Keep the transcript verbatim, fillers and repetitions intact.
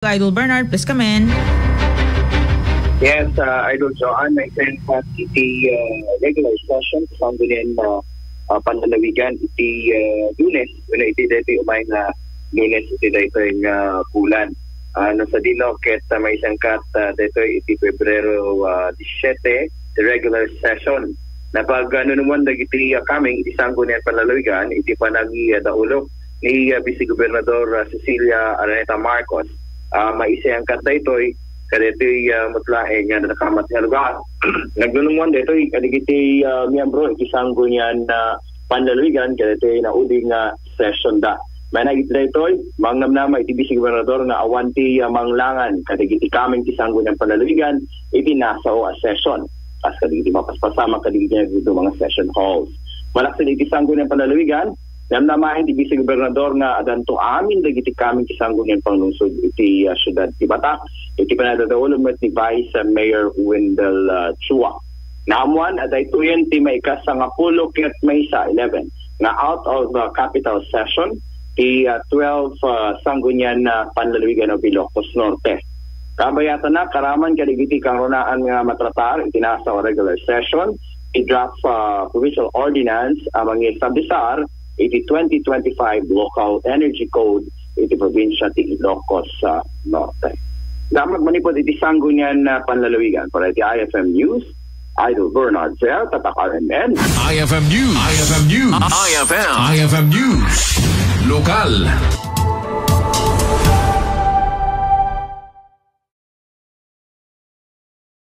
Idol Bernard, please come in. Yes, uh, Idol Joanne, naisayangkat iti uh, regular session sa Sanggunian uh, uh, Panlalawigan iti uh, Lunes, wenno iti daytoy umay nga Lunes iti daytoy nga bulan. Uh, nasadino ket uh, maisangkat uh, daytoy iti Pebrero uh, disisyete, the regular session. Napag uh, nunumuan dagiti uh, coming iti Sanggunian Panlalawigan iti panagi uh, daulok ni uh, Vice Gobernador uh, Cecilia Araneta Marcos. Uh, maisayangkat daytoy kadaytoy uh, met laeng nga nakamat nga lugar. Nagnunumuan daytoy kadagiti uh, miyembro iti Sanggunian uh, Panlalawigan kadaytoy naudi nga session da. Managit daytoy, mangnamnama iti Vice Gobernador nga awan ti uh, manglangan kadagiti coming ti Sanggunian Panlalawigan iti nasao a session. Kas kadagiti mapaspasamak kadagiti nga mga session halls. Malaksid iti Sanggunian Panlalawigan, namnamaen ti Vice Gobernador nga adanto amin dagiti coming ti Sanggunian Panglungsod iti uh, siyudad ti Batak iti panagdadaulom met ni Vice uh, Mayor Wendell uh, Chua. Naammuan a daytoyen ti maikasangapulo ket maysa, eleven, nga out of uh, capital session ti uh, twelve uh, Sanggunian uh, Panlalawigan of Ilocos Norte. Kabayatanna, karaman kadagiti kangrunaan nga matratar iti nasao a regular session ti draft uh, provincial ordinance a mangiestablisar iti twenty twenty-five local energy code iti probinsya ti Ilocos uh, Norte. Damag manipod iti Sanggunian uh, Panlalawigan para iti I F M News, Idol Bernard Zell, Tatak R M N. I F M News. I F M News. I F M. I F M News. Lokal.